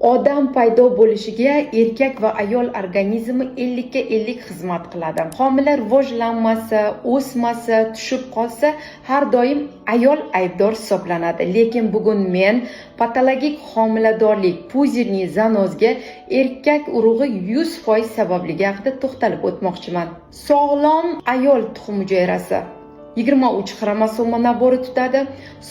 Odam paydo bo'lishiga erkak va ayol organizmi 50ga 50 xizmat qiladi. Homila rivojlanmasa, o'smasa, tushib qolsa, har doim ayol aybdor hisoblanadi. Lekin bugun men patologik homiladorlik, пузырный занос ga erkak urug'i 100% sababligi haqida to'xtalib o'tmoqchiman. Sog'lom ayol tuxum hujayrasi 23 xromosoma набор i tutadi.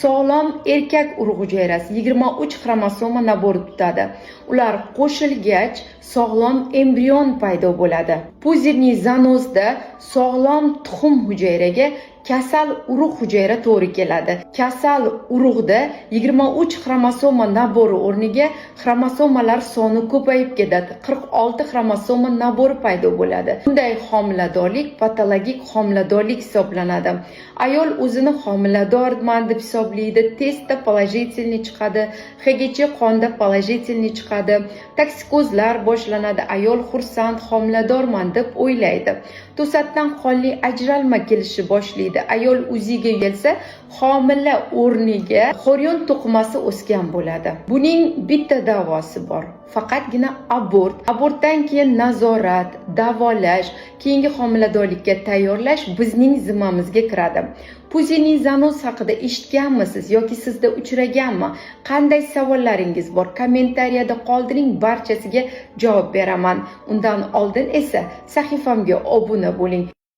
Sog'lom erkak urug' hujayrasi 23 xromosoma набор i tutadi. Ular qo'shilgach, sog'lom embrion paydo bo'ladi. Пузырный занос da sog'lom tuxum hujayraga kasal urug' hujayra to'g'ri keladi. Kasal urug'da 23 xromosoma набор i o'rniga xromosomalar soni ko'payib ketadi. 46 xromosoma набор i paydo bo'ladi. Bunday homiladorlik patologik homiladorlik hisoblanadi. Ayol o'zini homiladorman deb hisoblaydi, testda положительный chiqadi, ХГЧ qonda положительный chiqadi, toksikozlar boshlanadi, ayol xursand, homiladorman deb o'ylaydi. To'satdan qonli ajralma kelishi boshlaydi. Ayol UZIga kelsa, homila o'rniga xorion to'qimasi o'sgan bo'ladi. Buning bitta davosi bor. Faqatgina abort. Abortdan keyin nazorat, davolash, keyingi homiladorlikka tayyorlash bizning zimmamizga kiradi. Пузырный занос haqida eshitganmisiz yoki sizda uchraganmi? Qanday savollaringiz bor? Kommentariyada qoldiring, barchasiga javob beraman. Undan oldin esa sahifamga obuna bo'ling.